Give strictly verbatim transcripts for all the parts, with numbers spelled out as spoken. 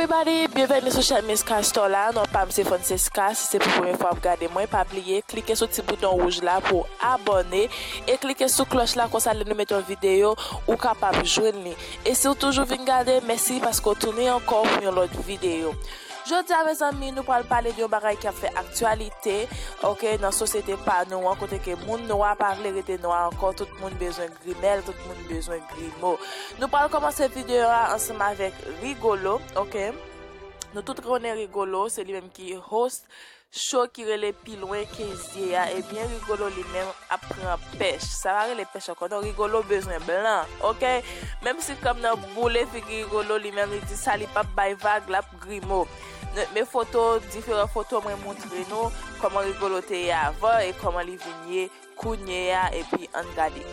Everybody, byenveni sou channel Miss Castor la. Non pa m se Francesca. Si se pou premye fwa w ap gade mwen, pa bliye klike sou ti bouton wouj la pou abòne e klike sou klòch la, konsa lè nou mete yon videyo, ou kapab jwenn li. E si w toujou vin gade, mèsi paske w tounen ankò pou yon lòt videyo. Jodi a, mezanmi, nou pral pale de yon bagay ki ap fè aktyalite, ok, nan sosyete pa nou an, kote ke moun nwa pa vle rete nwa ankò, tout moun bezwen grimèl, tout moun bezwen grimo. Nou pral kòmanse videyo a ansanm avèk Rigolo, ok? Nou tout konnen Rigolo, se li menm ki host show ki rele Pi Lwen Ke Zye a. Ebyen, Rigolo li menm ap pran pèch. Sa pa rele pèch ankò, non, Rigolo bezwen blan, ok? Menm si krèm nan boule figi Rigolo, li menm li di sa, li p ap bay vag, l ap grimo. Men foto, diferan foto mwen montre nou kòman Rigolo te ye avan e kòman li vin ye kounye a, epi ann gade.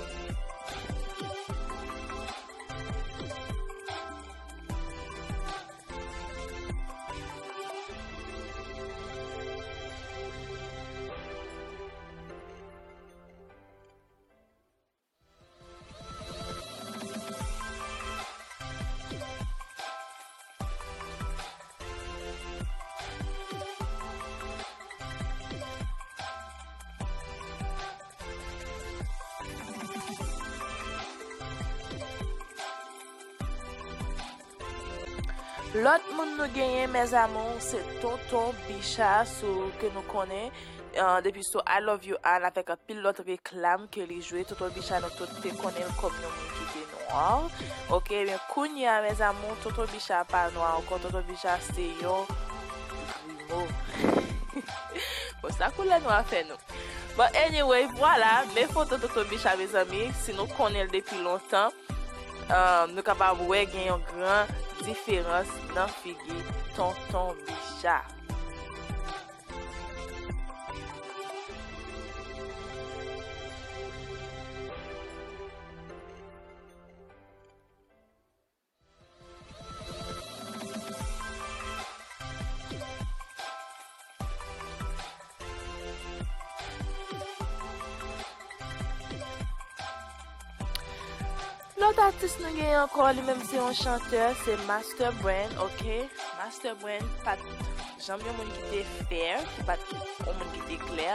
Lòt moun nou genyen, mes amours, se Tonton Bicha, sou ke nou konnen, eh, depi sou I Love You Ann avèk anpil lòt reklam ke li jwe. Tonton Bicha, nou tout te konnen l kòm yon moun ki te nwa. Ok, men kounye a, mes amours, Tonton Bicha pa nwa ankò. Tonton Bicha se yon grimo. Bon, sa koulè nwa fè nou. Bon, anyway, vwala, men foto Tonton Bicha, mezanmi, si nou konnen l depi lontan, eh, nou kapab wè gen yon gran diferans nan figi Tonton Bicha. Lòt atis nou genyen ankò, li menm se yon chantè, se Master Brand, ok? Master Brand pa t janm yon moun ki te fair, ki pa t yon moun ki te klè.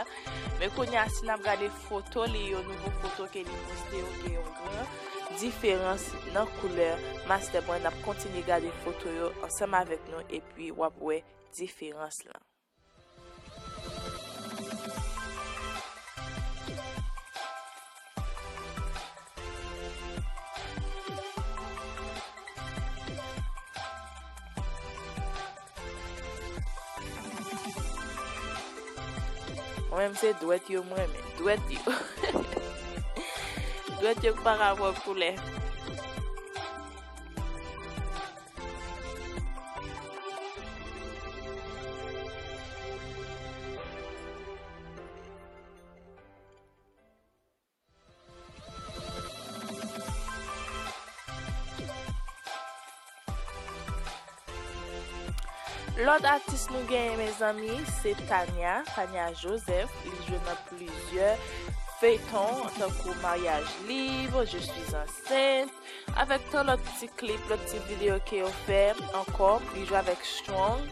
Men kounye a, si n ap gade foto li yo, nouvo foto ke li poste yo, gen yon gran diferans nan koulè. Master Brand, n ap kontinye gade foto yo ansanm avèk nou, epi w ap wè diferans lan. Mwen menm se dwèt yo mwen renmen. Dwèt yo. Dwèt yo ki pa ka pran koulè. Lòt atis nou genyen, mezanmi, se Tania, Tania Joseph. Li jwe nan plizyè feyton, tankou Mariage Libre, Je suis enceinte, avèk tan lòt ti klip, lòt ti videyo ke yo fè ankò. Li jwe avèk Strong.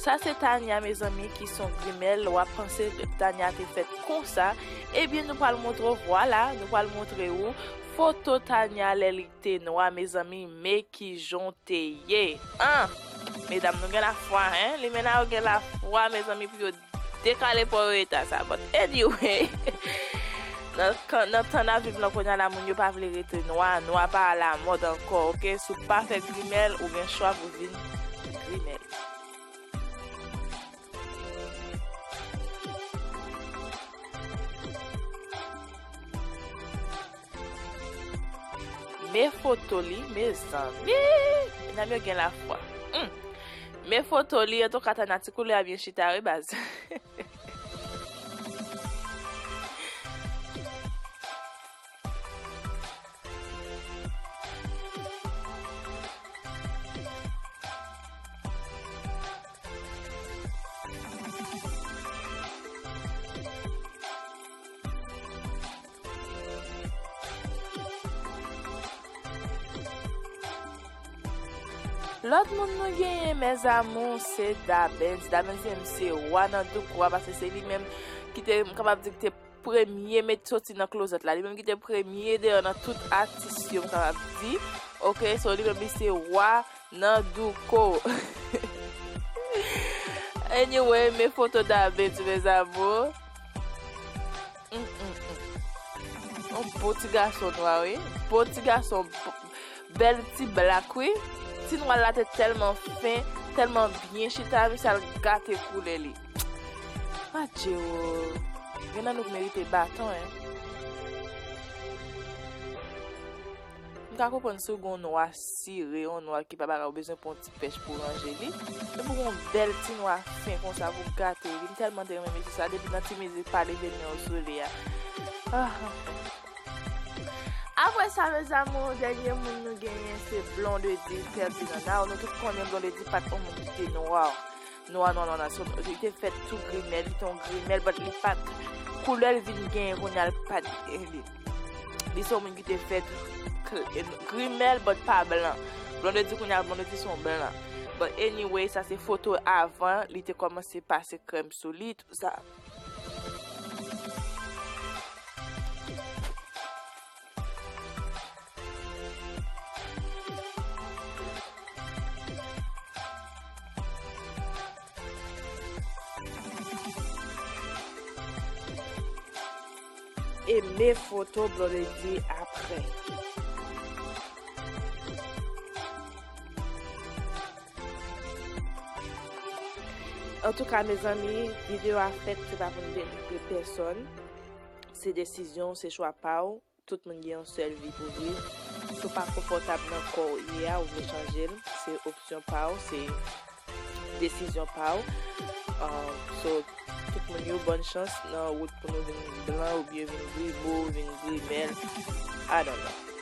Sa se Tania, mezanmi, ki se yon grimèl. W ap panse Tania te fèt konsa. Ebyen, nou pral montre w, vwala, nou pral montre w foto Tania lè li te nwa, mezanmi, men kijan w te ye. An! Medam, nou gen lafwa, en? Limena yo gen lafwa, mezanmi, pou yo dekale po yo eta sa. But anyway, nan, nan tan n ap viv lan kounye a la, moun yo pa vle rete nwa. Nwa pa alamòd ankò, ok? Si w pa fè grimèl, ou gen chwa pou vin grimèl. Men foto li, mezanmi! Medam yo gen lafwa. Hmm. Men foto li, antouka, Tania, ti koulè a byen chita, wi, baz. Lòt moun nou genyen, mes amours, se Dabens. Dabens menm se wa nan douko a, paske se li menm ki te, m kapab di, ki te premye met soti nan klozèt la. Li menm ki te premye deyò nan tout atis yo, m kapab di. Ok, so li menm li se wa nan douko. Anyway, men foto Dabens, mes amours. Mm, mm, mm. Yon bon ti gason nwa, wi. Bon ti gason, b-, bèl ti blak, wi. Ti nwa la te tèlman fen, tèlman byen chita, misye al gate koulè li. Adje o. Gen nan nou k merite baton, en. M ka konprann si w gen yon nwa sire, yon nwa ki pa bagay, ou bezwen pran yon ti pèch pou ranje li. Epi w gen yon bèl ti nwa fen konsa pou gate li. M tèlman te renmen mesye sa, depi nan ti mizik pa leve nen w sou li a. Ah. Apre sa, mes amours, dènye moun nou genyen se Blondedy Ferdinand. Now, nou tout konnen Blondedy pa t yon moun ki te nwa. Nwa, nwa, nwa, nwa. So, li te fèt tou grimèl, li te yon grimèl, but li pa t, koulè l vin genyen kounye a, l pa t, eh, li, li se yon moun ki te fèt kl-, grimèl, but pa blan. Blondedy kounye a, Blondedy se yon blan. But anyway, sa se foto avan, li te kòmanse pase krèm sou li, tou sa. E men foto Blondedy apre. Antouka, mezanmi, videyo a fèt, se pa pou n denigre pèsòn. Se desizyon w, se chwa pa w. Tout moun gen yon sèl vi pou viv. Si w pa konfòtab nan kò w ye a, ou vle chanje l, se opsyon pa w, se desizyon pa w. Um, so, tout moun yo, bòn chans nan wout pou nou vin blan oubyen vin gribo, vin grimèl. I don't know.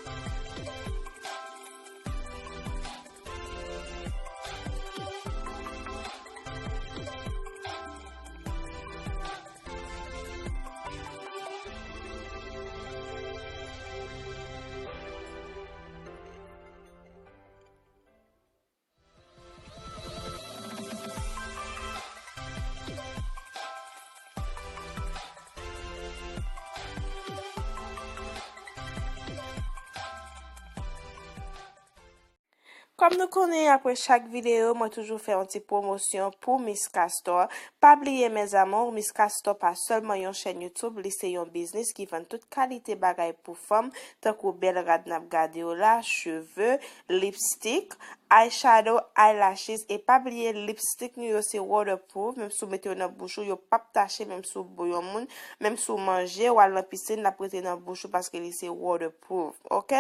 Kòm nou konnen, apre chak videyo, mwen toujou fè yon ti pwomosyon pou Miss Castor. Pa bliye, mes amours, Miss Castor pa sèlman yon chèn YouTube, li se yon biznis ki vann tout kalite bagay pou fanm, tankou bèl rad n ap gade yo la, cheve, lipstick, eyeshadow, eyelashes, e pa bliye lipstick nou yo se waterproof, menm si w mete yo nan bouch ou, yo p ap tache, menm si w bo yon moun, menm si w manje, w al nan pisin, l ap rete nan bouch ou paske li se waterproof, ok?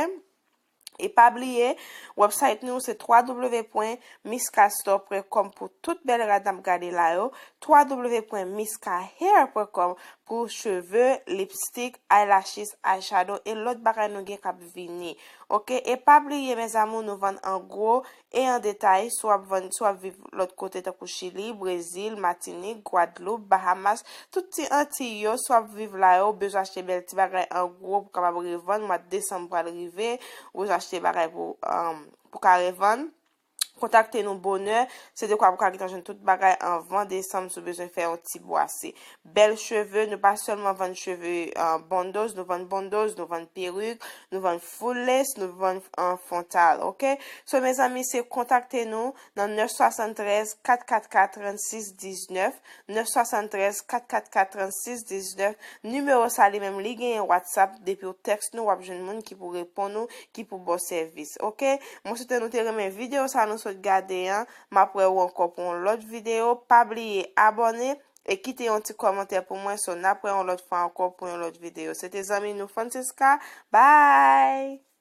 E pa bliye, website nou se w w w pwen miss castor pwen com pou tout bèl rad n ap gade la yo, w w w pwen miss cahair pwen com pou cheve, lipstick, eyelashes, eyeshadow e lòt bagay nou gen k ap vini. Ok, e pa bliye, mes amours, nou vann an gwo e an detay. Si w ap vann, si w ap viv lòt kote tankou Chili, Brezil, Matinik, Gwadloup, Bahamas, tout ti Antiy yo, si w ap viv la yo, ou bezwen achte bèl ti bagay an gwo pou kapab revann. Mwa desanm pral rive, ou bezwen achte bagay pou, um, pou ka revann. Kontakte nou bonè, se dekwa pou ka gentan jwenn tout bagay anvan desanm si w bezwen fè yon ti bwase. Bèl cheve, nou pa sèlman vann cheve, uh, bundles, nou vann bundles, nou vann perik, nou vann full lace, nou vann, uh, frontal, ok? So, mezanmi, se kontakte nou nan nèf swasanntrèz, kat kat kat, trannsis diznèf, nèf swasanntrèz, kat kat kat, trannsis diznèf. Nimewo sa li menm, li genyen WhatsApp. Depi w tèks nou, w ap jwenn moun ki pou reponn ou, ki pou ba w sèvis, ok? Mwen swete nou te renmen videyo sa nou sot gade an. M ap wè w ankò pou yon lòt videyo. Pa bliye abòne e kite yon ti kòmantè pou mwen. So, n ap wè yon lòt fwa ankò pou yon lòt videyo. Se te zanmi nou Francisca. Bye!